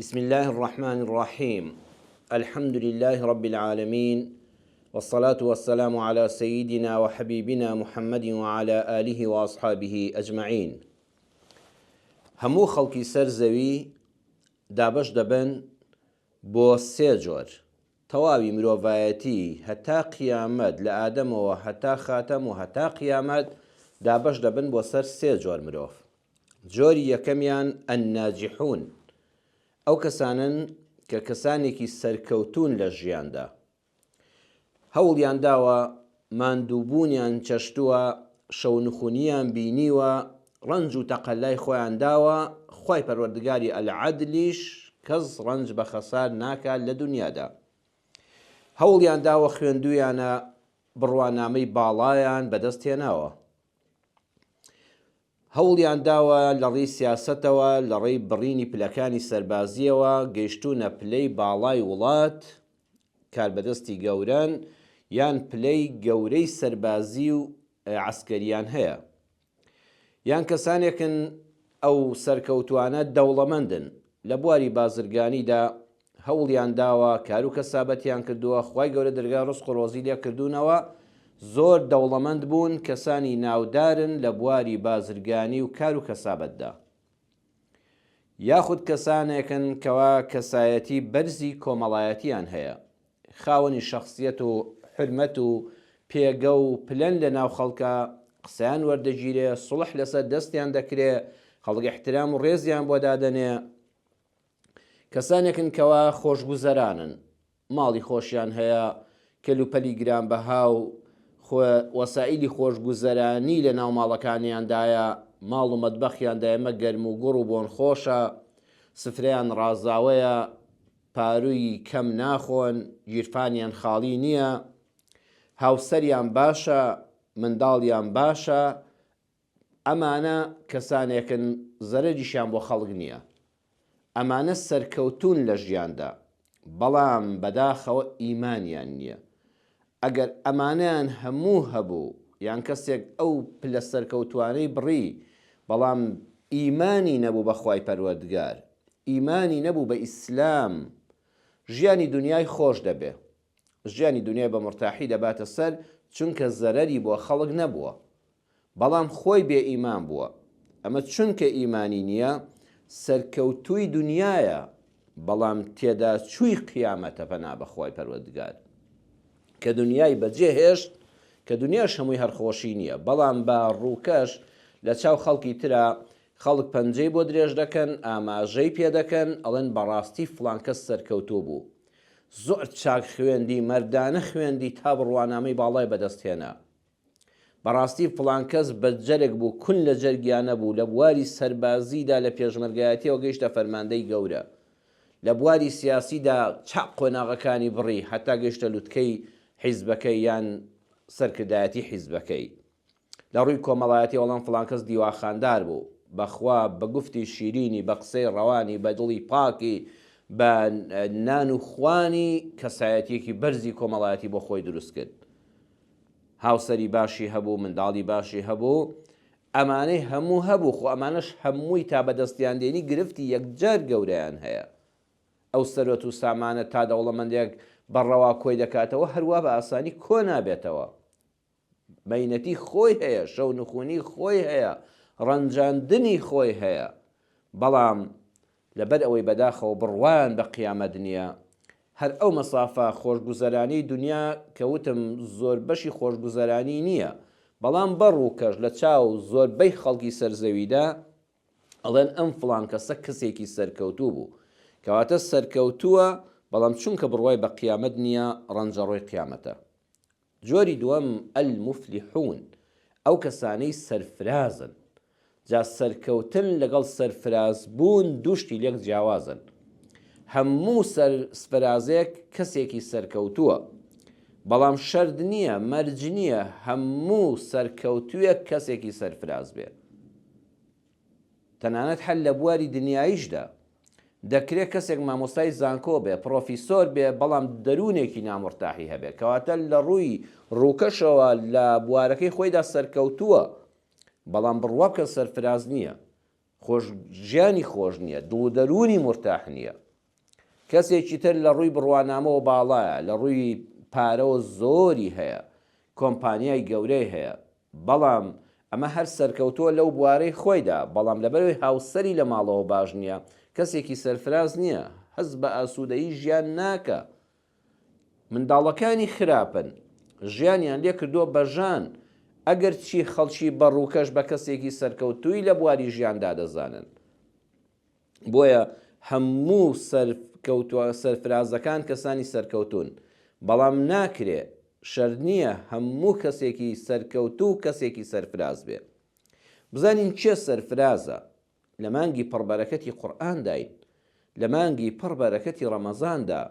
بسم اللە الرحمن الرحیم الحمد للە رب العالمین والصلاة والسلام علی سیدنا وحبیبنا محمد وعلی آله واصحابه اجمعین هەموو خەڵکی سەر زەوی دابەش دەبن بۆ سێ جۆر تەواوی مرۆڤایەتی هەتا قیامەت لە ئادەمەوە هەتا خاتەم و هەتا قیامەت دابەش دەبن بۆ سەر سێ جۆر مرۆڤ جۆری یەکەمیان، الناجحون، ئەو کەسانەن کە کەسانێکی سەرکەوتوون لە ژیاندا، هەوڵیان داوە، ماندووبوونیان چەشتووە، شەونخونییان بینیوە، ڕەنج و تەقەلای خۆیان داوە، خوای پەروەردگاری العدلیش کەس ڕەنج بە خەسار ناکات لە دونیادا. هەوڵیان داوە خوێندوویانە، بڕوانامەی باڵایان بەدەست هێناوە. هەوڵیان داوە لە ڕێی سیاسەتەوە، لە ڕێی بڕینی پلەکانی سەربازییەوە گەیشتوونە پلەی باڵای وڵات، کاربەدەستی گەورەن، یان پلەی گەورەی سەربازی و عەسکەرییان هەیە. یان کەسانێکن ئەو سەرکەوتووانە دەوڵەمەندن، لە بواری بازرگانیدا هەوڵیان داوە، کارو کەسابەتیان کردووە، خوای گەورە دەرگای ڕزق و ڕۆزی لێ کردوونەوە، زۆر دەوڵەمەند بوون، کەسانی ناودارن لە بواری بازرگانی و کارو کەسابەتدا. یاخود کەسانێکن کەوا کەسایەتی بەرزی کۆمەڵایەتیان هەیە، خاوەنی شەخسیەت و حورمەت و پێگە و پلەن لە ناو خەڵکا، قسەیان وەردەگیرێ، سوڵح لەسەر دەستیان دەکرێ، خەڵک ئیحترام و ڕێزیان بۆ دادەنێ. کەسانێکن کەوا خۆشگوزەرانن، ماڵی خۆشیان هەیە، کەلوپەلی گرانبەها و وەسائیلی خۆشگوزەرانی لە ناو ماڵەکانیاندایە، ماڵ و مەتبەخیان دایمە گەرم و گوڕ و بۆنخۆشە، سفرەیان ڕازاوەیە، پارووی کەم ناخۆن، گیرفانیان خاڵی نییە، هاوسەریان باشە، منداڵیان باشە، ئەمانە کەسانێکن زەرەریشیان بۆ خەڵک نییە، ئەمانە سەرکەوتوون لە ژیاندا، بەڵام بەداخەوە ئیمانیان نییە. ئەگەر ئەمانەیان هەموو هەبوو، یان کەسێک ئەو پلە سەرکەوتووانەی بڕی، بەڵام ئیمانی نەبوو بە خوای پەروەردگار، ئیمانی نەبوو بە ئیسلام، ژیانی دونیای خۆش دەبێ، ژیانی دونیای بە مورتاحی دەباتە سەر، چونکە زەرەری بۆ خەڵک نەبووە. بەڵام خۆی بێ ئیمان بووە ئەمە چونکە ئیمانی نییە سەرکەوتووی دونیایە بەڵام تێداچووی قیامەتە پەنا بەخوای پەروەردگار کە دونیای بەجێ هێشت کە دونیاش هەمووی هەر خۆشی نییە بەڵام بە ڕووکەش لە چاو خەڵکی ترا خەڵک پەنجەی بۆ درێژ دەکەن ئاماژەی پێ دەکەن ئەڵێن بەڕاستی فڵان کەس سەرکەوتوو بوو زۆر چاک خوێندی مەردانە خوێندی تا بڕوانامەی باڵای بەدەست هێنا بەڕاستی فڵان کەس بە جەرگ بوو کون لە جەرگیا نەبوو لە بواری سەربازیدا لە پێشمەرگایەتیەوە گەیشتە فەرماندەی گەورە لە بواری سیاسیدا چاک قۆناغەکانی بڕی هەتا گەیشتە لوتکەی حیزبەکەی یان سەرکردایەتی حیزبەکەی لە ڕووی کۆمەڵایەتی وەڵام فڵان کەس دیواخاندار بوو بەخوا بە گفتی شیرینی بە قسەی ڕەوانی بە دڵی پاکی بە نان و خوانی کەسایەتیەکی بەرزی کۆمەڵایەتی بۆ خۆی دروست کرد هاوسەری باشی هەبوو، منداڵی باشی هەبوو، ئەمانەی هەموو هەبوو، خۆ ئەمانەش هەمووی تا بەدەستیان دێنی گرفتی یەکجار گەورەیان هەیە. ئەو سەروەت و سامانە تا دەوڵەمەندێک بە ڕەوا کۆی دەکاتەوە هەروا بە ئاسانی کۆ نابێتەوە. مەینەتی خۆی هەیە، شەونخونی خۆی هەیە، ڕەنجاندنی خۆی هەیە. بەڵام لەبەر ئەوەی بەداخەوە بڕوایان بە قیامەت نییە، هەر ئەو مەسافە خۆشگوزەرانیەی دونیا کە وتم زۆربەشی خۆشگوزەرانی نییە، بەڵام بە ڕووکەش لە چاو زۆربەی خەڵکی سەر زەویدا ئەڵێن ئەم فڵان کەسە کەسێکی سەرکەوتوو بوو، کەواتە سەرکەوتووە، بەڵام چونکە بڕوای بە قیامەت نییە ڕەنجەڕۆی قیامەتە. جۆری دووەم، المفلحون، ئەو کەسانەی سەرفرازن، جا سەرکەوتن لەگەڵ سەرفراز بوون دوو شتی لێک جیاوازن، هەموو سەرفرازێک کەسێکی سەرکەوتووە، بەڵام شەرت نییە، مەرج نییە هەموو سەرکەوتووێک کەسێکی سەرفراز بێ. تەنانەت هەر لە بواری دنیاییشدا، دەکرێ کەسێک مامۆستای زانکۆ بێ، پڕۆفیسۆر بێ، بەڵام دەروونێکی نامورتاحی هەبێ. کەواتە لە ڕووی ڕووکەشەوە لە بوارەکەی خۆیدا سەرکەوتووە، بەڵام بڕوا بکەن سەرفراز نییە. خۆش ژیانی خۆش نییە، دڵ و دەروونی مورتاح نییە. کەسێکی تر لە ڕووی بڕوانامەوە باڵایە، لە ڕووی پارەوە زۆری هەیە، کۆمپانیای گەورەی هەیە، بەڵام ئەمە هەر سەرکەوتووە لەو بوارەی خۆیدا، بەڵام لەبەرئەوەی هاوسەری لە ماڵەوە باش نییە، کەسێکی سەرفراز نییە، هەست بە ئاسوودەیی ژیان ناکا، منداڵەکانی خراپن، ژیانیان لێ کردووە بە ژان، ئەگەرچی خەڵکی بە ڕووکەش بە کەسێکی سەرکەوتووی لە بواری ژیاندا دەزانن. بۆیە هەموو سەرکەوتووە سەرفرازەکان کەسانی سەرکەوتوون، بەڵام ناکرێ، شەرت نییە هەموو کەسێکی سەرکەوتوو کەسێکی سەرفراز بێ. بزانین کێ سەرفرازە؟ لە مانگی پڕ بەرەکەتی قورئانداین، لە مانگی پڕ بەرەکەتی ڕەمەزاندا،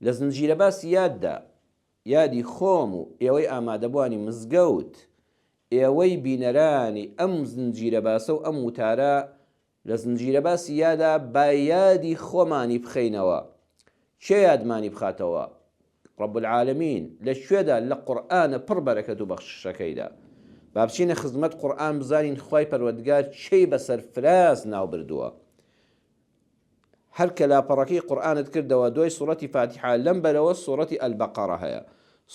لە زنجیرە باسی یاددا، یادی خۆم و ئێوەی ئامادەبووانی مزگەوت، ئێوەی بینەرانی ئەم زنجیرە باسە و ئەم وتارە لە زنجیرە باسی یادا با یادی خۆمانی بخەینەوە. کێ یادمانی بخاتەوە؟ رب العالمین لە کوێدا لە قورئانە پڕ بەرەکەت و بەخششەکەیدا. با بچینە خزمەت قورئان بزانین خوای پەروەردگار کێی بە سەرفراز ناو بردووە. هەر کە لاپەڕەکەی قورئانت کردەوە دوای سوڕەتی فاتیحە لەم بەرەوە سوڕەتی البقرە هەیە.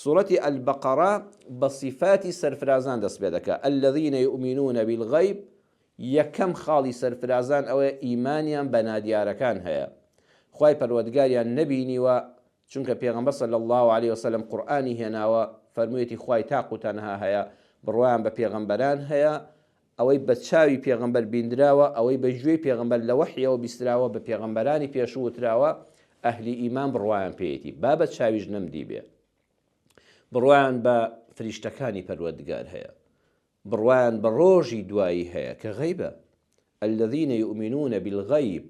سوڕەتی البقرە بە سیفاتی سەرفرازان دەست پێ دەکا، الذین یؤمنون بالغیب، یەکەم خاڵی سەرفرازان ئەوەیە ئیمانیان بە نادیارەکان هەیە، خوای پەروەردگاریان نەبینیوە، چونکە پێغەمبەر صلی اللە علیە وسلم قورئانی هێناوە فەرموویەتی خوای تاق و تەنها هەیە، بڕوایان بە پێغەمبەران هەیە، ئەوەی بە چاوی پێغەمبەر بیندراوە، ئەوەی بە گوێی پێغەمبەر لە وەحیەوە بیستراوە بە پێغەمبەرانی پێشوو وتراوە، ئەهلی ئیمان بڕوایان پێیەتی، با بە چاویش نەمدیبێ. بڕوایان بە فریشتەکانی پەروەردگار هەیە. بڕوایان بە ڕۆژی دوایی هەیە کە غەیبە، الذین یؤمنون بالغیب،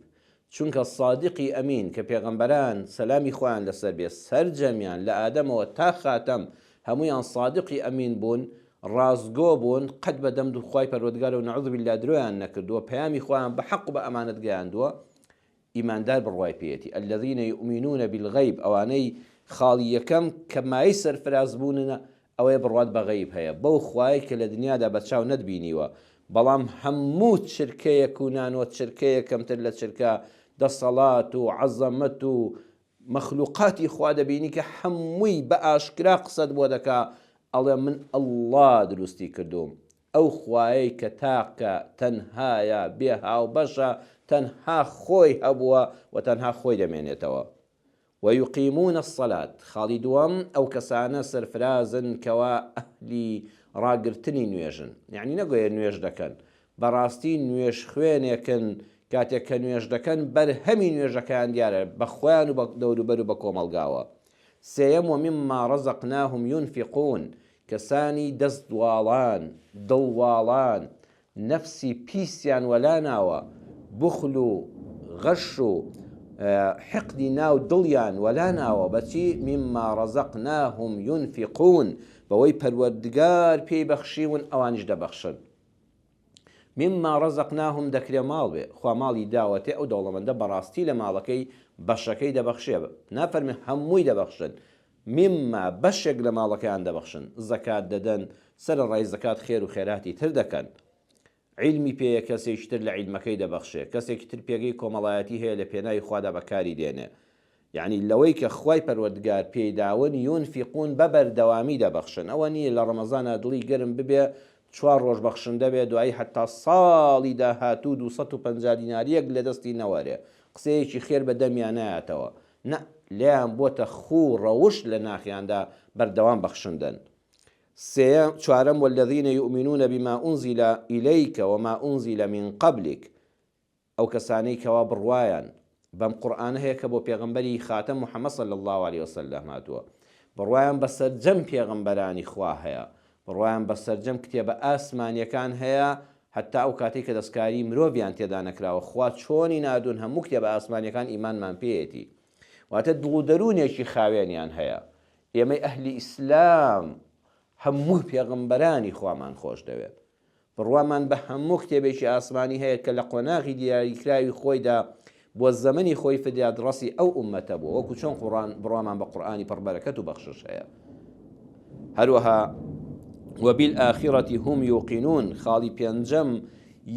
چونکە صادقی ئەمین کە پێغەمبەران سەلامی خوایان لەسەر بێ سەرجەمیان لە ئادەمەوە تا خاتەم هەموویان صادقی ئەمین بوون ڕاستگۆ بوون قەت بە دەم خوای پەروەردگارەوە نعوذ باللە درۆیان نەکردووە پەیامی خوایان بە حەق و بە ئەمانەت گەیاندووە ئیماندار بڕوای پێیەتی، الذین یؤمنون بالغیب، ئەوانەی خاڵی یەکەم کە مایەی سەرفراز بووننە ئەوەیە بڕوات بە غەیب هەیە، بەو خوایەی کە لە دنیادا بە چاو نەتبینیوە، بەڵام هەموو چرکەیەک و نانۆ چرکەیەک کەمتر لە چرکە دەسەڵات و عەزەمەت و مەخلوقاتی خوا دەبینی کە هەمووی بە ئاشکرا قسەت بۆ دەکا ئەڵێ من اللە دروستی کردووم ئەو خوایەی کە تاکە تەنهایە بێ هاوبەشە تەنها خۆی هەبووە و تەنها خۆی دەمێنێتەوە. ویقیمون الصلاة خاڵی دووەم ئەو کەسانە سەرفرازن کەوا ئەهلی ڕاگرتنی نوێژن یەعنی نەک گۆیە نوێژ دەکەن بەڕاستی نوێژخوێنێکن کاتێک کە نوێژ دەکەن بەرهەمی نوێژەکەیان دیارە بە خۆیان و بە دەوروبەر و بە کۆمەڵگاوە. سێیەم ومما رزقناهم ينفقون کەسانی دەست واڵان، دڵ واڵان، نەفسی پیسیان وەلا ناوە، بوخل و غەش و حقدی ناو دڵیان وەلا ناوە، بەچی؟ مما رزقناهم ينفقون بەوەی پەروەردگار پێی بەخشیون ئەوانیش دەبەخشن. مما رزقناهم دەکرێ ماڵ بێ، خوا ماڵی داوەتێ ئەو دەوڵەمەندە بەڕاستی لە ماڵەکەی بەشەکەی دەبەخشێ، نافەرمێ هەمووی دەبەخشن، مما بەشێک لە ماڵەکەیان دەبەخشن، زەکات دەدەن، سەرەڕای زەکات خێر و خێراتی تر دەکەن. عیلمی پێیە کەسێکی تر لە عیلمەکەی دەبەخشێ، کەسێکی تر پێگەی کۆمەڵایەتی هەیە لە پێناوی خوادا بەکاری دێنێ. یەعنی لەوەی کە خوای پەروەردگار پێی داون یونفقون بە بەردەوامی دەبەخشن ئەوە نییە لە ڕەمەزانا دڵی گەرم ببێ چوار ڕۆژ بەخشندە بێ دوایی هەتا ساڵی داهاتوو 250 دیناریەک لە دەستی نەوەرێ قسەیەکی خێر بە دەمیا نایەتەوە نا لێیان بۆتە خوو ڕەوشت لە ناخیاندا بەردەوام بەخشندەن. سێیەم، چوارەم، والذین یؤمنون بما انزل الیک وما انزل من قبلک ئەو کەسانەی کەوا بڕوایان بەم قورئانە هەیە کە بۆ پێغەمبەری خاتەم محمد صلی اللە علیە وسلم هاتووە، بڕوایان بە سەرجەم پێغەمبەرانی خوا هەیە، بڕوایان بە سەرجەم کتێبە ئاسمانیەکان هەیە هەتا ئەو کاتەی کە دەستکاری مرۆڤیان تێدا نەکراوە، خوا چۆنی ناردوون هەموو کتێبە ئاسمانیەکان ئیمانمان پێیەتی. واتە دڵ و دەروونێکی خاوێنیان هەیە. ئێمەی ئەهلی ئیسلام هەموو پێغەمبەرانی خوامان خۆش دەوێت. بڕوامان بە هەموو کتێبێکی ئاسمانی هەیە کە لە قۆناغی دیاریکراوی خۆیدا بۆ زەمەنی خۆی فریادڕەسی ئەو ئوممەتە بووە، وەکو چۆن قوڕان بڕوامان بە قورئانی پڕ بەرەکەت و بەخشش هەیە. هەروەها وبالآخرة هم یوقنون خاڵی پێنجەم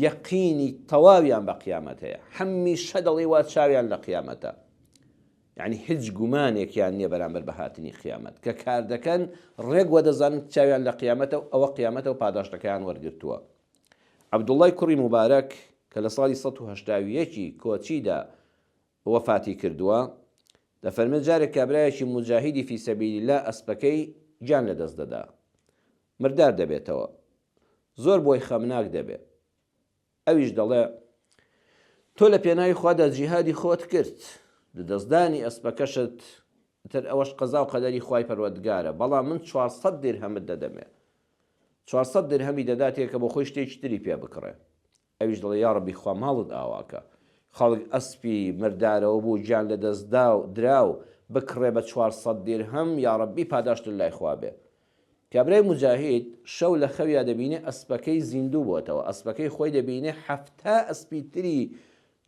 یەقینی تەواویان بە قیامەت هەیە، هەمیشە دەڵێی وا چاویان لە قیامەتە. یەعنی هیچ گومانێکیان نیە بەرامبەر بە هاتنی قیامەت، کە کار دەکەن ڕێک وەدەزانن چاویان لە قیامەتە و ئەوە قیامەتە و پاداشتەکەیان وەرگرتووە. عەبدوڵڵای کوڕی موبارەک کە لە ساڵی 181 ی کۆچیدا وەفاتی کردووە، دەفەرمێ جارێک کابرایەکی موجاهیدی فی سبیل اللە ئەسپەکەی گیان لەدەست دەدا، مردار دەبێتەوە، زۆر بۆی خەمناک دەبێ، ئەویش دەڵێ، تۆ لە پێناوی خوادا جیهادی خۆت کرد، لەدەستدانی ئەسپەکەشت، ئیتر ئەوەش قەزا و قەدەری خوای پەروەردگارە، بەڵام من 400 درهەمت دەدەمێ. 400 درهەمی دەداتێ کە بۆ خۆی شتێکی تری پێ بکڕێ. ئەویش دەڵێ، یاڕەبی خوا ماڵت ئاواکە. خەڵک ئەسپی مردارەوە بوو گیان لەدەستداو دراو بکڕێ بە 400 درهەم، یاڕەبی پاداشتت لای خوا بێ. کابرای موجاهید شەو لە خەویا دەبینێ ئەسپەکەی زیندوو بۆتەوە، ئەسپەکەی خۆی دەبینێ 70 ئەسپی تری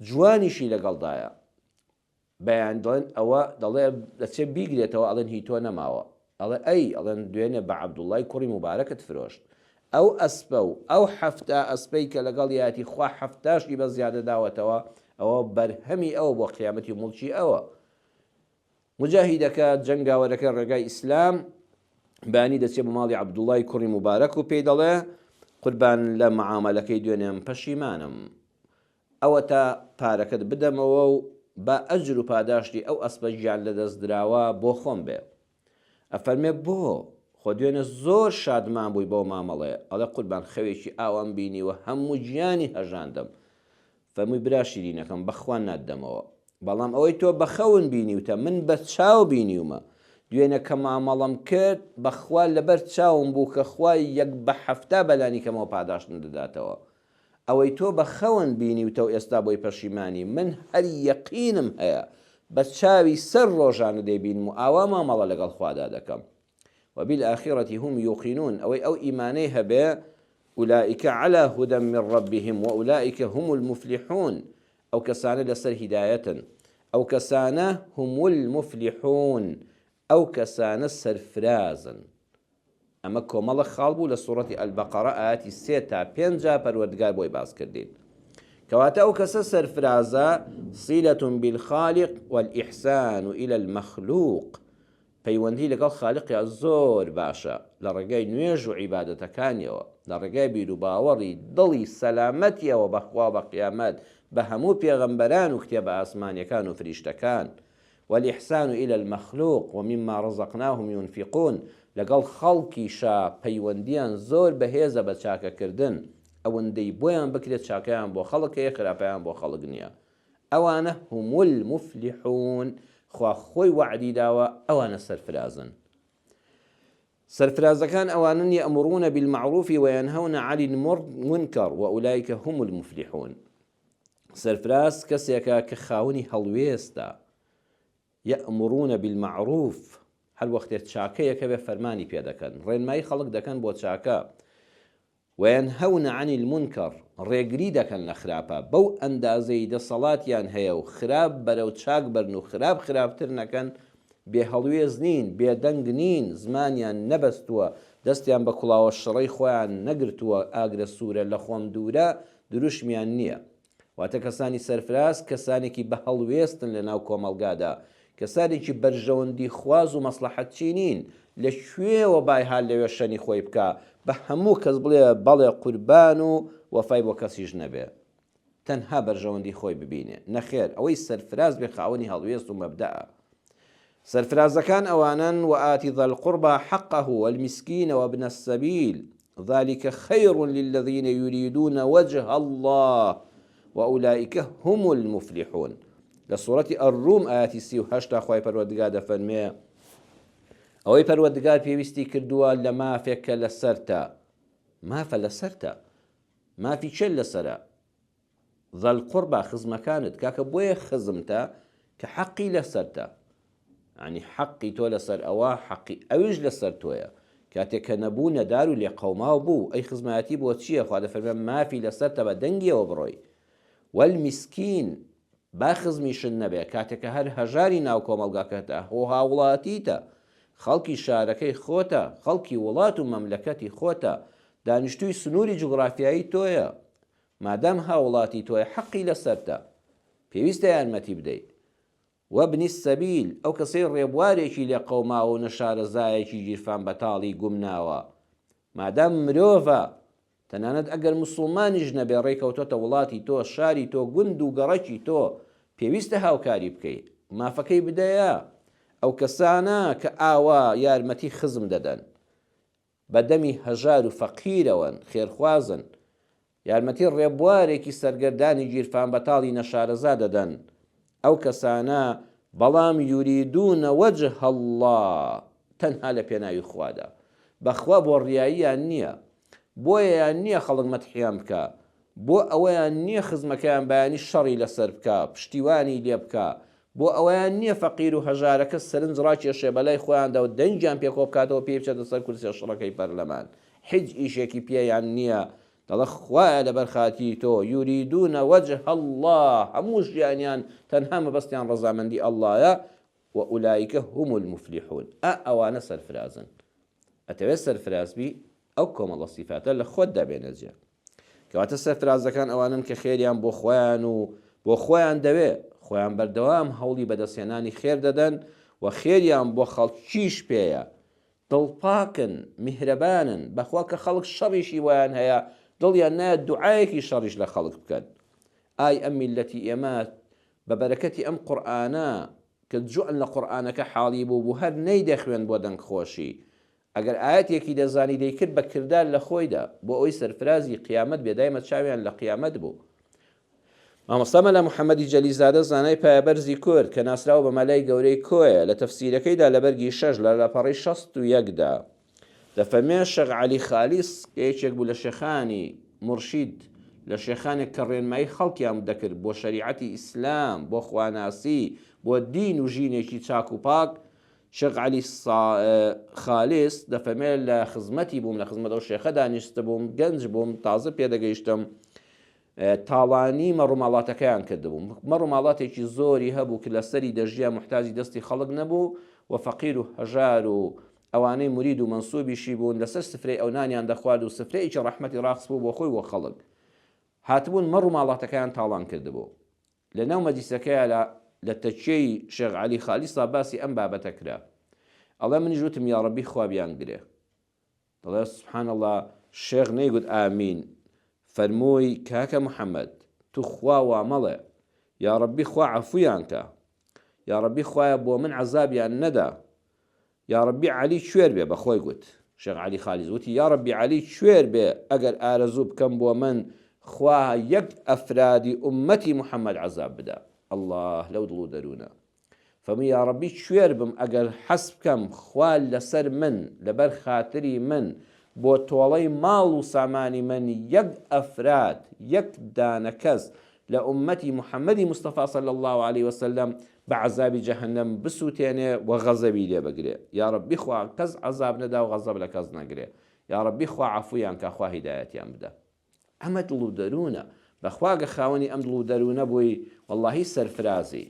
جوانیشی لەگەڵدایە. بەیان دەڵێن ئەوە دەڵێ دەچێ بیگرێتەوە ئەڵێن هی تۆ نەماوە. ئەڵێ ئەی ئەڵێن دوێنێ بە عەبدوڵڵای کوڕی موبارەکت فرۆشت. ئەو ئەسپە و ئەو 70 ئەسپەی کە لەگەڵیایەتی خوا حەفتاشی بە زیادە داوەتەوە ئەوە بەرهەمی ئەوە بۆ قیامەتی موڵکی ئەوە. موجاهیدەکە، جەنگاوەرەکەی ڕێگای ئیسلام، بەیانی دەچێ بۆ ماڵی عەبدوڵڵای کوڕی موبارەک و پێی دەڵێ، قوربان لە معامەلەکەی دوێنێم پەشیمانم. ئەوەتا پارەکەت بدەمەوە و با ئەجر و پاداشتی ئەو ئەسپە گیان لەدەستدراوە بۆ خۆم بێ. ئەفەرمێ بۆ؟ خۆ دوێنێ زۆر شادمان بووی بەو مامەڵەیە. ئەڵێ قوربان خەوێکی ئاوام بینیوە هەموو گیانی هەژاندم. فەرمووی برا شیرینەکەم بەخوا ناتدەمەوە. بەڵام ئەوەی تۆ بە خەون بینیوتە من بە چاو بینیومە. دوێنێ کە مامەڵەم کرد بەخوا لەبەر چاوم بوو کە خوا یەک بە 70 بەلانی کەمەوە پاداشتم دەداتەوە. ئەوەی تۆ بە خەون بینیوتە و ئێستا بۆی پەشیمانی من هەر یەقینم هەیە بە چاوی سەر ڕۆژانە دەیبینم و ئاوا مامەڵە لەگەڵ خوادا دەکەم. وبالآخرة هم یوقنون ئەوەی ئەو ئیمانەی هەبێ اولئک علی هدی من ربهم واولئک هم المفلحون ئەو کەسانە لەسەر هیدایەتن ئەو کەسانە هم المفلحون ئەو کەسانە سەرفرازن. ئەمە کۆمەڵە خاڵ بوو لە سوڕەتی البقرە ئایەتی سێ تا پێنجا پەروەردگار بۆی باس کردین. کەواتە ئەو کەسە سەرفرازە صلة بالخالق والإحسان إلى المخلوق پەیوەندی لەگەڵ خالقیا زۆر باشە لە ڕێگای نوێژ و عیبادەتەکانیەوە لە ڕێگای بیروباوەڕی دڵی سەلامەتیەوە بە خوا و بە قیامەت بە هەموو پێغەمبەران و کتێبە ئاسمانیەکان و فریشتەکان والاحسان الی المخلوق ومما رزقناهم ينفقون لەگەڵ خەڵکیشا پەیوەندیان زۆر بەهێزە بە چاکەکردن ئەوەندەی بۆیان بکرێت چاکەیان بۆ خەڵک هەیە خراپەیان بۆ خەڵک نییە ئەوانە هم المفلحون خوا خۆی وەعدی داوە ئەوانە سەرفرازن سەرفرازەکان ئەوانەن یەئمرون بالمعروف وینهون عن المنکر وئولئک هم المفلحون سەرفراز کەسێکە کە خاوەنی هەڵوێستە، یەئمرون بالمعروف، هەر وەختێ چاکەیەک هەبێ فەرمانی پێ دەکەن، ڕێنمایی خەڵک دەکەن بۆ چاکە، وینهون عن المنکر، ڕێگری دەکەن لە خراپە، بەو ئەندازەی دەسەڵاتیان هەیە و خراپ بەرەو چاک بەرن و خراپ خراپتر نەکەن، بێ هەڵوێست نین، بێدەنگ نین، زمانیان نەبەستووە، دەستیان بە کوڵاوە شڕەی خۆیان نەگرتووە، ئاگرە سوورە لە خۆم دوورە، دروشمیان نییە. واتە کەسانی سەرفراز کەسانێکی بە هەڵوێستن لە ناو کۆمەڵگادا، کەسانێکی بەرژەوەندی خواز و مەسڵەحەتچی نین، لە کوێوە بای ها لەوێ شەنی خۆی بکا، بە هەموو کەس بڵێ بەڵێ قوربان و وەفای بۆ کەسیش نەبێ. تەنها بەرژەوەندی خۆی ببینێ. نەخێر، ئەوەی سەرفراز بێ خاوەنی هەڵوێست و مەبدەئە. سەرفرازەکان ئەوانەن، وآت ذا القربی حقه والمسکین وابن السبیل ذلک خیر للذین یریدون وجه اللە وئولئک هم المفلحون. لە سوڕەتی الروم ئایەتی 38 تا خوای پەروەردگار دەفەرموێ، ئەوەی پەروەردگار پێویستی کردووە لە مافێک کە لەسەرتە، مافە لەسەرتە، مافی کێ لەسەرە؟ ذا القربی خزمەکانت کاکە بۆیە خزمتە کە حەقی لەسەرتە ینی حەقی تۆ لەسەر ئەوە حەقی ئەویش لەسەر تۆیە کاتێک کە نەبوو نەدار و لێقەوماو بوو ئەی خزمایەتی بۆ چییە خوا دەفەرمێ مافی لەسەرتە بە دەنگیەوە بڕۆی والمسکین با خزمیشت نەبێ کاتێک کە هەر هەژاری ناو کۆمەڵگاکەتە هۆ هاوڵاتیتە خەڵکی شارەکەی خۆتە خەڵکی وڵات و مەملەکەتی خۆتە دانیشتووی سنووری جوگرافیایی تۆیە مادام هاوڵاتی تۆیە حەقی لەسەرتە پێویستە یارمەتی بدەیت. وابن السبیل، ئەو کەسەی ڕێبوارێکی لێ قەوماوە و نەشارەزایەکی گیرفان بەتاڵی گومناوە. مادام مرۆڤە، تەنانەت ئەگەر موسڵمانیش نەبێ ڕێی کەوتۆتە وڵاتی تۆ، شاری تۆ، گوند و گەڕەکی تۆ، پێویستە هاوکاری بکەی، مافەکەی بدەیە. ئەو کەسانە کە ئاوا یارمەتی خزم دەدەن، بە دەمی هەژار و فەقیرەوەن، خێرخوازن، یارمەتی ڕێبوارێکی سەرگەردانی گیرفانبەتاڵی نەشارەزا دەدەن، ئەو کەسانە، بەڵام یریدون وجه اللە تەنها لە پێناوی خوادا، بەخوا بۆ ڕیاییان نییە، بۆیەیان نییە خەڵک مەدحیان بکا، بۆ ئەوەیان نییە خزمەکەیان بەیانی شەڕی لەسەر بکا، پشتیوانی لێ بکا، بۆ ئەوەیان نییە فەقیر و هەژارەکە سەرنج ڕاکێشێ بەلای خۆیاندا و دەنگیان پێ کۆبکاتەوە پێی بچێتە سەر کورسیە شڕەکەی پەرلەمان. هیچ ئیشێکی پێیان نییە. دەڵێ خوایە لەبەر خاتری تۆ، یریدون وجه اللە، هەموو ژیانیان تەنها مەبەستیان ڕەزامەندی اللە یە، و اولئک هم المفلحون، ئا ئەوانە سەرفرازن. ئەتەوێ سەرفراز بی ئەو کۆمەڵە سیفاتە لە خۆتدا بێنە جێ. کەواتە سەرفرازەکان ئەوانەن کە خێریان بۆ خۆیان و بۆ خۆیان دەوێ، خۆیان بەردەوام هەوڵی بەدەستهێنانی خێر دەدەن و خێریان بۆ خەڵکیش پێیە. دڵپاکن، میهرەبانن، بەخوا کە خەڵک شەڕیشی بۆیان هەیە دڵیان نایەت دوعایەکی شەڕیش لە خەڵک بکەن. ئای ئەم میللەتی ئێمە بە بەرەکەتی ئەم قورئانە کە جوان لە قورئانەکە حاڵی بوو بوو هەر نەیدەخوێند بۆ دەنگ خۆشی ئەگەر ئایەتێکی دەزانی دەیکرد بە کردار لە خۆیدا بۆ ئەوەی سەرفرازی قیامەت بێ دایمە چاویان لە قیامەت بوو. مامۆستا مەلا محەمەدی جەلیزادە زانای پایەبەرزی کورد کە ناسراوە بە مەلای گەورەی کۆیە لە تەفسیرەکەیدا لە بەرگی شەش لە لاپەڕەی 61 دا دەفەرمێ شێخ عەلی خالیس کە یەکێک بوو لە شێخانی مورشید لە شێخانێک کە ڕێنمایی خەڵکیان دەکرد بۆ شەریعەتی ئیسلام بۆ خواناسی بۆ دین و ژینێکی چاک و پاک شێخ عەلی خالیس دەفەرمێ لە خزمەتی بووم لە خزمەت ئەو شێخە دانیشتبووم گەنج بووم تازە پێدەگەیشتم تاڵانی مەڕوماڵاتەکەیان کردبوو. مەڕوماڵاتێکی زۆری هەبوو کە لەسەری دەژیا موحتاجی دەستی خەڵک نەبوو و فەقیر و هەژار و ئەوانەی مورید و مەنسوبیشی بوون لەسەر سفرەی ئەو نانیان دەخوارد و سفرەیەکی ڕەحمەتی ڕاخستبوو بۆ خۆی و خەڵک. هاتبوون مەڕوماڵاتەکەیان تاڵان کردبوو. لە ناو مەجلیسەکەیا لە لە تەکیەی شێخ عەلی خالیسا باسی ئەم بابەتە کرا. ئەڵێ منیش وتم یاڕەبی خوا بیانگرێ. دەڵێ سبحان اللە شێخ نەیگوت ئامین فەرمووی کاکە محمد توخوا وامەڵێ یاڕەبی خوا عەفویان کە یاڕەبی خوایە بۆ من عەزابیان نەدا یاڕەبی عەلی کوێر بێ بەخۆی گوت شێخ عەلی خالیس وتی یاڕەبی عەلی کوێر بێ ئەگەر ئارەزوو بکەم بۆ من خوا یەک ئەفرادی ئومەتی محمد عەزاب بدا اللە لەو دڵ و دەروونە فەرمووی یاڕەبی کوێر بم ئەگەر حەز بکەم خوا لەسەر من لەبەر خاتری من بۆ تۆڵەی ماڵ و سامانی من یەک ئەفراد یەک دانە کەس لە ئوممەتی محمدی مستەفا صلی اللە علیە وسلم بە عەزابی جەهەنەم بسوتێنێ و غەزەبی لێ بگرێ یاڕەبی خوا کەس عەزاب نەدا و غەزەب لە کەس نەگرێ یاڕەبی خوا عەفویان کا خوا هیدایەتیان بدا. ئەمە دڵ و دەروونە بەخوا گە خاوەنی ئەم دڵ و دەروونە بووی وەڵاهی سەرفرازی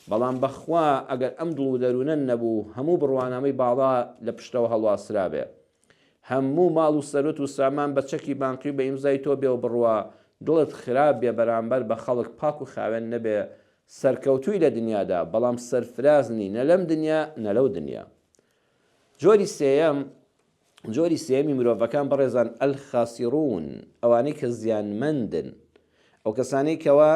بەڵام بەخوا ئەگەر ئەم دڵ و دەروونە نەبوو هەموو بڕوانامەی باڵا لە پشتەوە هەڵواسرابێ هەموو ماڵ و سەروەت و سامان بە چەکی بانقی و بە ئیمزای تۆ بێ و بڕوا دڵت خراپ بێ بەرامبەر بە خەڵک پاک و خاوێن نەبێ سەرکەوتووی لە دنیادا بەڵام سەرفراز نی نە لەم دنیا نە لەو دنیا جۆری سێیەم جۆری سێیەمی مرۆڤەکان بەڕێزان الخاسرون ئەوانەی کە زیانمەندن ئەو کەسانەی کەوا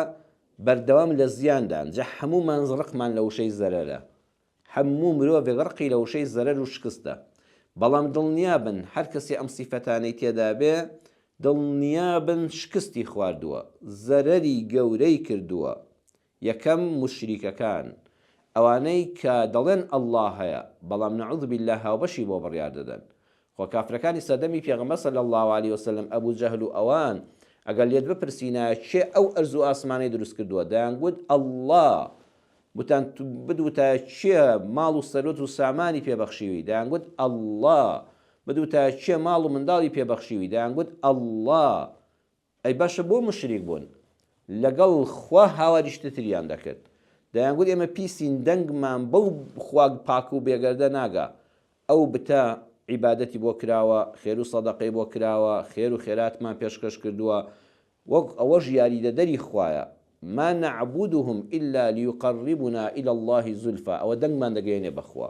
بەردەوام لە زیاندان جا هەموومان ڕقمان لە وشەی زەرەرە هەموو مرۆڤێک ڕقی لە وشەی زەرەر و شکستە بەڵام دڵنیابن هەر کەسێ ئەم سیفەتانەی تێدا بێ دڵنیابن شکستی خواردووە زەرەری گەورەی کردووە یەکەم، موشریکەکان، ئەوانەی کە دەڵێن اللە هەیە، بەڵام نعوذ باللە هاوبەشی بۆ بڕیار دەدەن. خۆ کافرەکانی سەردەمی پێغەمبەر صلی اللە علیە وسلم ئەبو جەهل و ئەوان، ئەگەر لێت بپرسینایە کێ ئەو ئەرز و ئاسمانەی دروست کردووە، دەیانگوت اللە. بتان بدوتایە کێ ماڵ و سەروەت و سامانی پێ بەخشیوی، دەیانگوت اللە. بدوتایە کێ ماڵ و منداڵی پێ بەخشیوی، دەیانگوت اللە. ئەی باشە بۆ موشریک بوون؟ لەگەڵ خوا هاواری شتی تریان دەکرد. دەیانگوت ئێمە پیسین دەنگمان بەو خوا پاک و بێگەردە ناگا. ئەو بتە عیبادەتی بۆ کراوە، خێرو سەدەقەی بۆ کراوە، خێرو خێراتمان پێشکەش کردووە، وەک ئەوەش یاریدەدەری خوایە. ما نعبدهم الا لیقربونا الی اللە زلفی ئەوە دەنگمان دەگەیەنێ بە خوا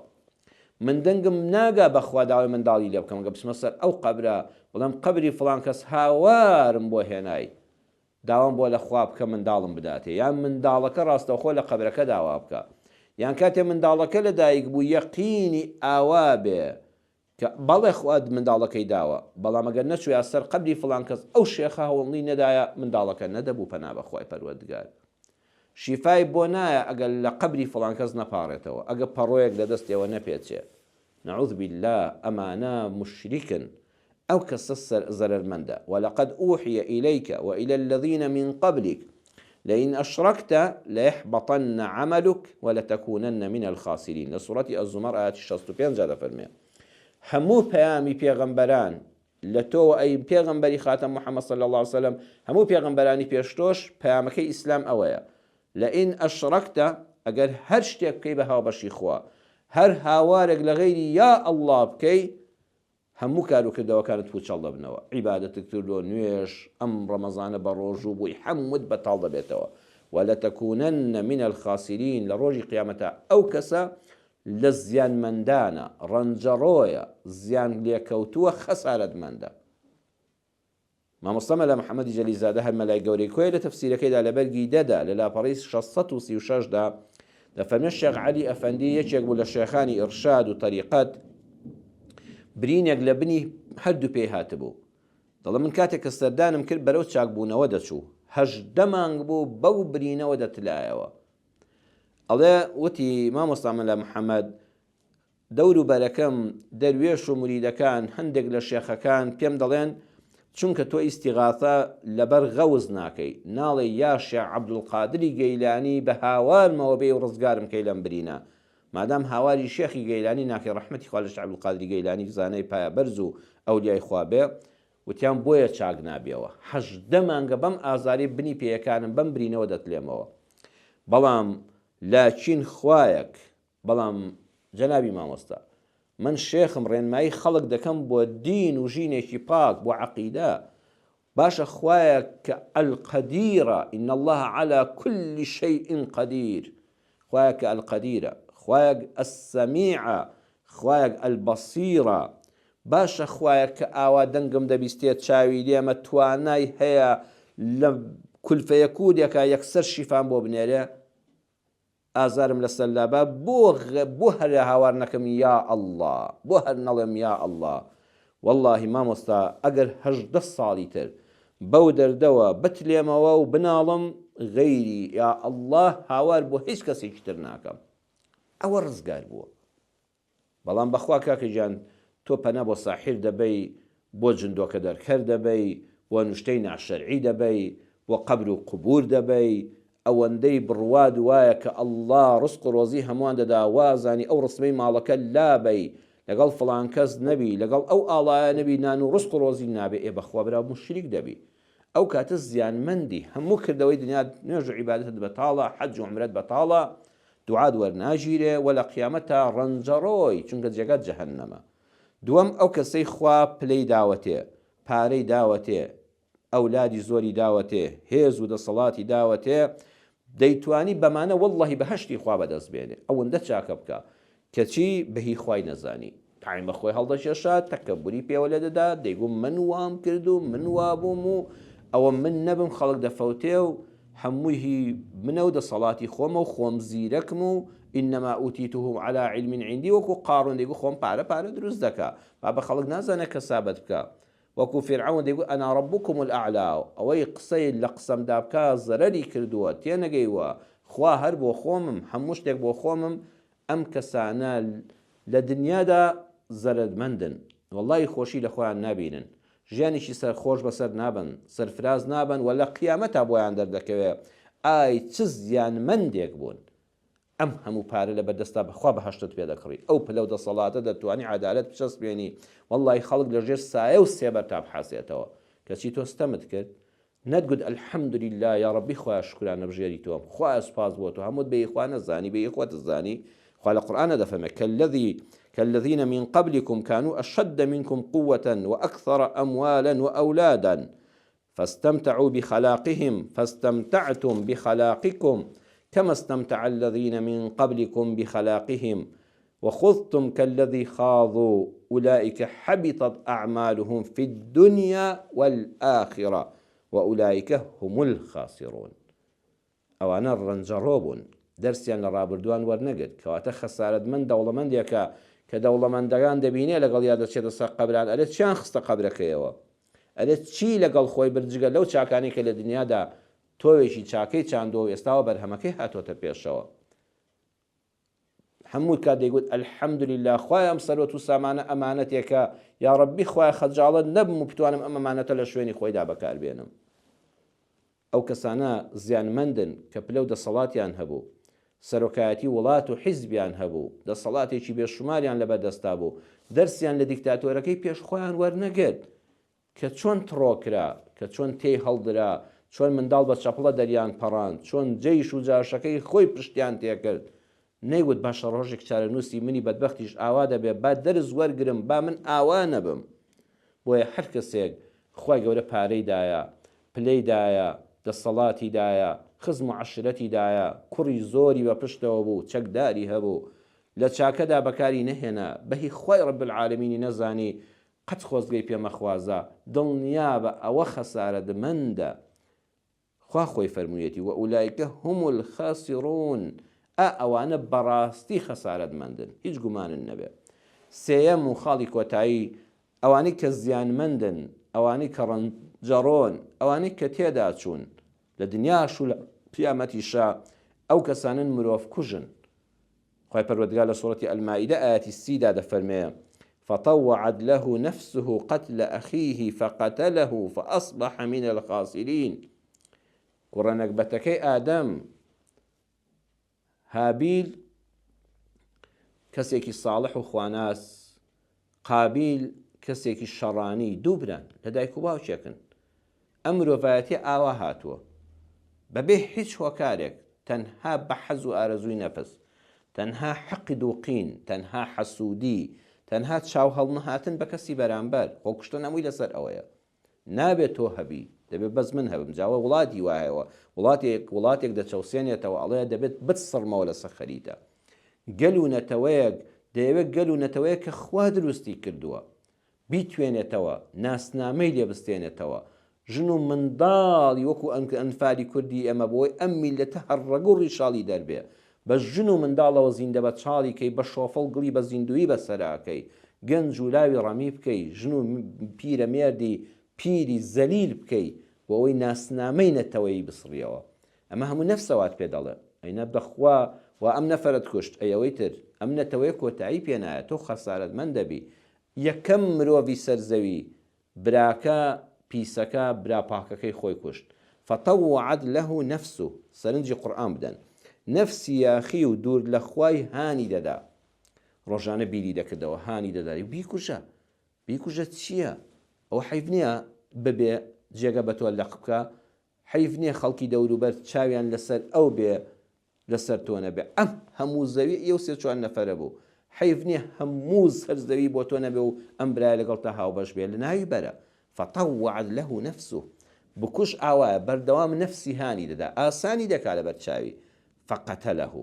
من دەنگم ناگا بە خوا داوای منداڵی لێ بکەم گە بچمە سەر ئەو قەبرە بڵێم قەبری فڵان کەس هاوارم بۆ هێنای داوام بۆ لە خوا بکە منداڵم بداتێ یان منداڵەکە ڕاستەوخۆ لە قەبرەکە داوا بکە یان کاتێ منداڵەکە لە دایک بوو یەقینی ئاوا بێ کە بەڵێ خوا منداڵەکەی داوە بەڵام ئەگەر نەچوویا سەر قەبری فڵان کەس ئەو شێخە هەوڵنی نەدایە منداڵەکە نەدەبوو پەنا بە خوای پەروەردگار شیفای بۆ نایە ئەگەر لە قەبری فڵان کەس نەپاڕێتەوە ئەگە پەڕۆیەک لە دەستێوە نەپێچێ نعوذ باللە ئەمانە موشریکن ئەو کەسە زەرەرمەندە ولقد اوحی الیک والى الذین من قبلک لئن اشرکت ليحبطن عملک ولتکونن من الخاسرین لە سوڕەتی الزمر ئایەتی 65 دەفەرمێ هەموو پەیامی پێغەمبەران لە تۆوە ئەی پێغەمبەری خاتەم محمد صلی اللە علیە وسلم هەموو پێغەمبەرانی پێش تۆش پەیامەکەی ئیسلام ئەوەیە لئن اشرکت ئەگەر هەر شتێک بکەی بە هاوبەشی خوا هەر هاوارێک لە غەیری یا اللە بکەی هەموو کار و کردەوەکانت پوچەڵ دەبنەوە، عیبادەتت کردووە، نوێژ، ئەم ڕەمەزانە بەڕۆژوو بووی هەمووت بەتاڵ دەبێتەوە، ولتکونن من الخاسرین، لە ڕۆژی قیامەتا ئەو کەسە لە زیانمەندانە، ڕەنجەڕۆیە، زیان لێکەوتووە، خەسارەتمەندە. مامۆستا مەلا محەمەدی جەلیلزادە هەر مەلای گەورەی کۆیە لە تەفسیرەکەیدا لە بەرگی دە دا لە لاپەڕەی 636 دا دەفەرمێت شێخ عەلی ئەفەندی یەکێک بوو لە شێخانی ئیڕشاد و تەریقەت برینێک لە بنی هەردوو پێی هاتبوو دەڵێ من کاتێک کە سەردانم کرد بەرەو چاکبوونەوە دەچوو 18 مانگ بوو بەو برینەوە دەتلایەوە ئەڵێ وتی مامۆستا مەلا محەمەد دەور و بەرەکەم، دەروێش و مریدەکان، هەندێک لە شێخەکان پێم دەڵێن، چونکە تۆ ئیستیغاثە لەبەر غەوس ناکەی، ناڵێی یا شێخ عەبدولقادری گەیلانی بە هاوارمەوە بێی و ڕزگارم کەی لەم برینە. مادام هاواری شێخی گەیلانی ناکەی ڕەحمەتی خوا لە شێخ عەبدولقادری گەیلانی زانای پایە بەرز و ئەولیای خوا بێ، وتیان بۆیە چاک نابیەوە. 18 مانگە بەم ئازارەی بنی پێیەکانم بەم برینەوە دەتلێمەوە. بەڵام لاکین خوایەک بەڵام جەنابی مامۆستا من شێخم ڕێنمایی خەڵک دەکەم بۆ دین و ژینێکی پاک بۆ عەقیدە باشە خوایە کە القدیرە ان اللە علی کل شیء قدیر خوایە کە القدیرە خوایەک السمیعە خوایەک البصیرە باشە خوایە کە ئاوا دەنگم دەبیستێت چاوی لێمە توانای هەیە لە کولفەیەکوودێکا یەکسەر شیفام بۆ بنێرێ ئازارم لەسەر لابا بۆ بۆ هەر هاوار نەکەم یا اللە بۆ هەر نەڵێم یا اللە وەڵاهی مامۆستا ئەگەر 18 ساڵی تر بەو دەردەوە بتلێمەوە و بناڵم غەیری یا اللە هاوار بۆ هیچ کەسێکی تر ناکەم ئەوە ڕزگار بووە. بەڵام بەخوا کاکە گیان تۆ پەنا بۆ ساحیر دەبەی بۆ جندۆکە دەرکەر دەبەی بۆ نوشتەی ناشەرعی دەبەی بۆ قەبر و قبور دەبەی ئەوەندەی بڕوات وایە کە اللە ڕزق و ڕۆزی هەمووان دەدا وازانی ئەو ڕسمەی ماڵەکە لابەی لەگەڵ فڵان کەس نەبی لەگەڵ ئەو ئاڵایە نەبی نان و ڕزق و ڕۆزی نابێ ئێ بەخوا برا موشریک دەبی ئەو کاتە زیانمەندی هەموو کردەوەی دنیات نوێژ و عیبادەتت بەتاڵە حەج و عومرەت بەتاڵە دوعات وەرناگیرێ وە لە قیامەتا ڕەنجەڕۆی چونکە جێگات جەهەنەمە دووەم ئەو کەسەی خوا پلەی داوەتێ پارەی داوەتێ ئەولادی زۆری داوەتێ هێز و دەسەڵاتی داوەتێ دەیتوانی بەمانە واللەهی بەهەشتی خوا بەدەست بێنێ ئەوەندە چاکە بکا کەچی بە هی خوای نەزانی تایم بە خۆی هەڵدەکێشا تەکەبوری پێوە لێدەدا دەیگوت من وام کرد و من وابووم و ئەوە من نەبم خەڵک دەفەوتێ و هەمووی هی منە و دەسەڵاتی خۆمە و خۆم زیرەکم و انما اوتیته علی علم عندی وەکو قاڕون دەیگوت خۆم پارە پارە دروست دەکا بابە خەڵک نازانێ کەسابەت بکا وەکو فیرعەون دەیگوت انا ربکم الاعلی ئەوەی قسەی لە قسەمدا بکا زەرەری کردووە تێنەگەیوە خوا هەر بۆ خۆمم هەموو شتێک بۆ خۆمم ئەم کەسانە لە دنیادا زەرەرمەندن وەڵڵاهی خۆشی لە خۆیان نابینن ژیانێکی سەر خۆش بەسەر نابەن سەرفراز نابن وە لە قیامەتا بۆیان دەردەکەوێ ئای چ زیانمەندێک بوون ئەم هەموو پارە لە بەردەستا بەخوا بەهەشتت پێ دەکڕی ئەو پلە و دەسەڵاتە دەتوانی عەدالەت بچەسپێنی وەڵڵاهی خەڵک لە ژێر سایە و سێبەرتا بحەسێتەوە کەچی تۆ ستەمت کرد نەتگوت الحمدللە یاڕەبی خوایە شوکرانە بژێری تۆم خوایە سوپاس بۆ تۆ هەمووت بێ خوا نەزانی بێ خۆت زانی خوا لە قورئانە دەفەرمێ کالذی کالذین من قبلکم کانوا اشد منکم قوة واکثر اموالا واولادا. فاستمتعوا بخلاقهم فاستمتعتم بخلاقكم كما استمتع الذين من قبلكم بخلاقهم وخضتم كالذي خاضوا أولئك حبطت أعمالهم في الدنيا والآخرة وأولئك هم الخاسرون. ئەوانە ڕەنجەڕۆ بوون، دەرسیان لە ڕابردووان وەرنەگرت، کەواتە خەسارەتمەند دەوڵەمەندێکە کە دەوڵەمەندەکان دەبینێ لەگەڵیا دەچێتە سەر قەبران ئەرێ چیان خستە قەبرەکەیەوە؟ ئەرێ چی لەگەڵ خۆی برد جگە لەو چاکانەی کە لە دنیادا تۆوێکی چاکەی چاندووە و ئێستاوە بەرهەمەکەی هاتۆتە پێشەوە؟ هەموو کات دەیگوت الحمدللە خوایە ئەم سەروەت و سامانە ئەمانەتێکە یاڕەبی خوایە خەجاڵەت نەبم و بتوانم ئەم ئەمانەتە لە شوێنی خۆیدا بەکاربێنم. ئەو کەسانە زیانمەندن کە پلە و دەسەڵاتیان هەبوو، سەرۆکایەتی وڵات و حیزبیان هەبوو، دەسەڵاتێکی بێشوماریان لەبەردەستا بوو، دەرسیان لە دیکتاتۆرەکەی پێش خۆیان وەرنەگرت کە چۆن تڕۆ کرا، کە چۆن تێی هەڵدرا، چۆن منداڵ بە چەپڵە دەریان پەڕاند، چۆن جەیش و جاشەکەی خۆی پشتیان تێکرد. نەیوت باشە ڕۆژێک چارەنووسی منی بەدبەختیش ئاوا دەبێ، با دەرس وەرگرم، با من ئاوا نەبم. بۆیە هەر کەسێک خوای گەورە پارەی دایە، پلەی دایە، دەسەڵاتی دایە، خزم و عەشرەتی دایە، کوڕی زۆری بە پشتەوە بوو، چەکداری هەبوو، لە چاکەدا بەکاری نەهێنا، بە هی خوای رب العالمینی نەزانی، قەت خۆزگەی پێ مەخوازە، دڵنیابە ئەوە خەسارەتمەندە. خوا خۆی فەرموویەتی، وئولئک هم الخاسرون، ئا ئەوانە بەڕاستی خەسارەتمەندن، هیچ گومانن نەبێ. سێیەم و خاڵی کۆتایی، ئەوانەی کە زیانمەندن، ئەوانەی کە ڕەنجەڕۆن، ئەوانەی کە تێداچوون، لە دنیاش و لە قیامەتیشا، ئەو کەسانەن مرۆڤکوژن. خوای پەروەردگار لە سوڕەتی المائدە ئایەتی سی دا دەفەرمێ، فطوعت له نفسه قتل اخیه فقتله فاصبح من الخاسرین کوڕە نەگبەتەکەی ئادەم هابیل کەسێکی ساڵح و خواناس قابیل کەسێکی شەڕانی دوو بران لە دایک و باوکێکن ئەم مرۆڤایەتیە ئاوا هاتووە بەبێ هیچ هۆکارێک تەنها بە حەز و ئارەزووی نەفس تەنها حقد و قین تەنها حەسوودی تەنها چاو هەڵنەهاتن بە کەسی بەرامبەر خۆکوشتن هەمووی لەسەر ئەوەیە نابێت تۆ هەبی دەبێت بەس من هەبم جا ئەوە وڵاتی وایەوە وڵاتێک وڵاتێک دەچەوسێنێتەوە ئەڵێ دەبێت بتسڕمەوە لەسەر خەریتە گەل و نەتەوەیەک دەیەوێت گەل و نەتەوەیەک کە خوا دروستی کردووە بیتوێنێتەوە، ناسنامەی لێ بستێنێتەوە، ژن و منداڵی وەکو ئەنفالی کوردی ئێمە بۆی ئەم میللەتە هەر ڕەگ و ڕیشاڵی دەربێ، بە ژن و منداڵەوە زیندە بە چاڵی کەی، بە شۆفڵ گڵی بە زیندوویی بە سەرا کەی، گەنج و لاوی ڕەمی بکەی، ژن و پیرە مێردی پیری زەلیل بکەی، بۆ ئەوەی ناسنامەی نەتەوەیی بسڕیەوە. ئەمە هەموو نەفسە وات پێ دەڵێ. ئەی نە بەخوا وا ئەم نەفەرەت کوشت، ئەی ئەوەی تر، ئەم نەتەوەیە کۆتایی پێ نایە، تۆ خەسارەتمەند دەبی. یەکەم مرۆڤی سەر زەوی براکە پیسەکە برا پاکەکەی خۆی کوشت فطوعت له نفسه سەرنجی قورئان بدەن نەفسی یاخی و دوور لە خوای هانی دەدا ڕۆژانە بیری دەکردەوە هانی دەدا بیکوژە بیکوژە چییە ئەوە حەیف نییە ببێ جێگە بە تۆ لەق بکە حەیف نییە خەڵکی دەوروبەر چاویان لەسەر ئەو بێ لەسەر تۆ نەبێ ئەم هەموو زەوی ئەو سێ چوار نەفەرە بوو حەیف نیە هەموو سەر زەوی بۆ تۆ نەبێ و ئەم برایە لەگەڵتا هاوبەش بێ لەناوی بەرە فطوعت له نفسه بکوژ ئاوایە بەردەوام نەفسی هانی دەدا ئاسانی دەکا لەبەر چاوی فقتله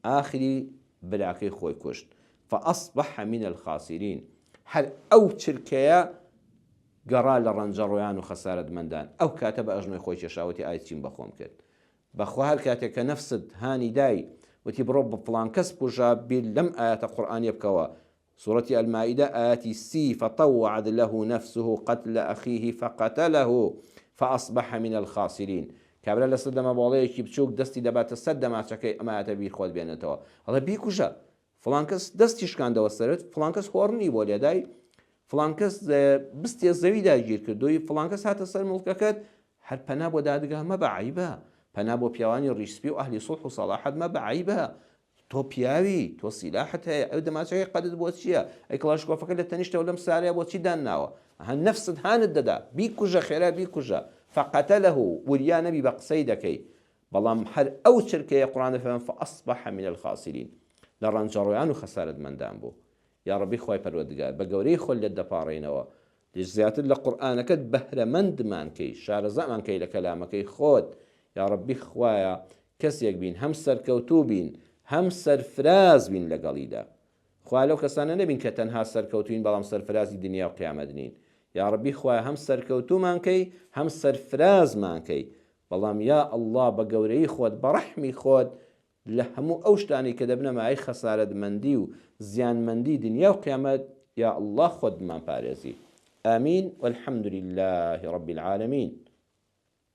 ئاخری براکەی خۆی کوشت فاصبح من الخاسرین هەر ئەو چرکەیە گەڕا لە ڕەنجەڕۆیان و خەسارەتمەندان ئەو کاتە بە ئەژنۆی خۆی کێشا وتی ئای چیم بەخۆم کرد بەخوا هەر کاتێک کە نەفست هانی دای وتی بڕۆ بە فڵان کەس بکوژە بیر لەم ئایەتە قورئانیە بکەوە سورەتی المائدە ئایەتی سی فطوعت له نفسه قتل اخیه فقتله فاصبح من الخاسرین کابرا لەسەر دەمەبۆڵەیەکی بچوک دەستی دەباتە سەر دەماچەکەی ئەم ئایەتە بیر خۆت بێنێتەوە ئەڵێ بیکوژە فڵان کەس دەستی شکاندەوە سەرت فڵان کەس هۆڕنی بۆ لێدای فڵان کەس بستێ زەوی داگیر کردووی فڵان کەس هاتە سەر موڵکەکەت هەر پەنا بۆ دادگا مەبە عەیبە پەنا بۆ پیاوانی ڕیشسپی و ئەهلی سوڵح و سەڵاحەت مەبە عەیبە تۆ پیاوی تۆ سیلاحت هەیە ئەو دەماچەکەی قەدت بۆ چییە ئەی کڵاشکۆفەکە لە تەنیشتەوە لەم سارەیە بۆچی دانناوە هە نەفست هانت دەدا بیکوژە خێرا بیکوژە فقتله وریا نەبی بە قسەی دەکەی بەڵام هەر ئەو چرکەیە قورئان دەفەرمێ فاصبح من الخاسرین لە ڕەنجەڕۆیان و خەسارەتمەندان بوو. یاڕەبی خوای پەروەردگار بە گەورەی خۆت لێت دەپاڕێینەوە. زیاتر لە قورئانەکەت بەهرەمەندمان کەی، شارەزامان کەی لە کەلامەکەی خۆت، یاڕەبی خوایە کەسێک بین هەم سەرکەوتوو بین هەم سەرفراز بین لەگەڵیدا. خوایە لەو کەسانە نەبین کە تەنها سەرکەوتووین بەڵام سەرفرازی دنیا و قیامەت نین. یاڕەبی خوایە هەم سەرکەوتوومان کەی هەم سەرفرازمان کەی. بەڵام یا اللە بە گەورەیی خۆت بە ڕەحمی خۆت لە هەموو ئەو شتانەی کە دەبنە مایەی خەسارەتمەندی و زیانمەندی دنیا و قیامەت یا اللە خۆت بمانپارێزی. آمین والحمد للە رب العالمین.